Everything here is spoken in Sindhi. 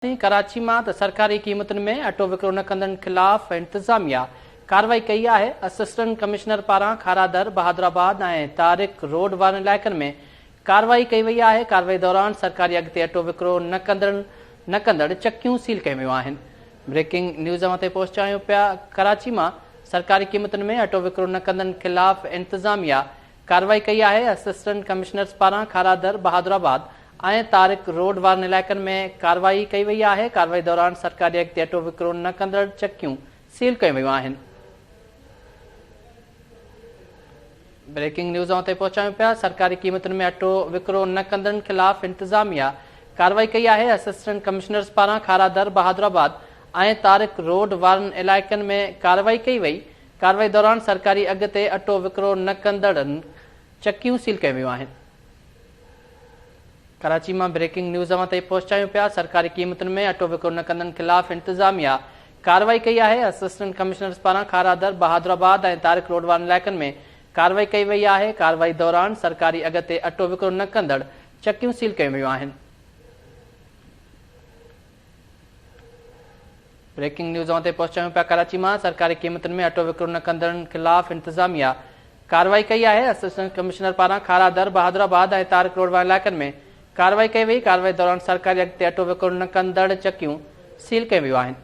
ڪراچي مان ته سرڪاري قيمتن ۾ اٽو وڪرو نه ڪندڙن خلاف انتظاميا ڪارروائي ڪئي آهي، اسسٽنٽ ڪمشنر پاران کارادر، بهادرآباد ۽ طارق روڊ وارن علائقن ۾ ڪارروائي ڪئي وئي آهي، ڪارروائي دوران سرڪاري اگهه تي اٽو وڪرو نه ڪندڙن نه ڪندڙ چڪيون سيل ڪيون ويون آهن. بريڪنگ نيوز اوهان تائين پهچايون پيا ڪراچي مان سرڪاري قيمتن ۾ اٽو وڪرو نه ڪندڙن خلاف انتظاميا ڪارروائي ڪئي آهي، اسسٽنٽ ڪمشنرز پاران کارادر، بهادرآباد ۽ طارق روڊ وارن علائقن ۾ ڪارروائي ڪئي وئي آهي، ڪارروائي دوران سرڪاري اگهه تي اٽو وڪرو نه ڪندڙ چڪيون سيل ڪيون ويون آهن. بريڪنگ نيوز اوهان تائين پهچايون پيا، سرڪاري قيمتن ۾ اٽو وڪرو نه ڪندڙن خلاف انتظاميا ڪارروائي ڪئي آهي، اسسٽنٽ ڪمشنرز پاران کارادر، بهادرآباد ۽ طارق روڊ وارن علائقن ۾ ڪارروائي ڪئي وئي، ڪارروائي دوران سرڪاري اگهه تي اٽو وڪرو نه ڪندڙن چڪيون سيل ڪيون ويون آهن. ڪراچي مان بريڪنگ نيوز اوهان تائين پهچايون پيا، سرڪاري قيمتن ۾ اٽو وڪرو نه ڪندڙن خلاف انتظاميا ڪارروائي ڪئي آهي، اسسٽنٽ ڪمشنرز پاران کارادر، بهادرآباد ۽ طارق روڊ وارن علائقن ۾ ڪارروائي ڪئي وئي آهي، ڪارروائي دوران سرڪاري اگهه تي اٽو وڪرو نه ڪندڙ چڪيون سيل ڪيون ويون آهن. بريڪنگ نيوز اوهان تائين پهچايون پيا ڪراچي مان سرڪاري قيمتن ۾ اٽو وڪرو نه ڪندڙن خلاف انتظاميا ڪارروائي ڪئي آهي اسسٽنٽ ڪمشنر پاران کارادر، بهادر آباد ۽ طارق روڊ وارن علائقن ۾ ڪارروائي ڪئي وئي ڪارروائي دوران سرڪاري اگهه تي اٽو وڪرو نه ڪندڙ چڪيون سيل ڪيون ويون آهن.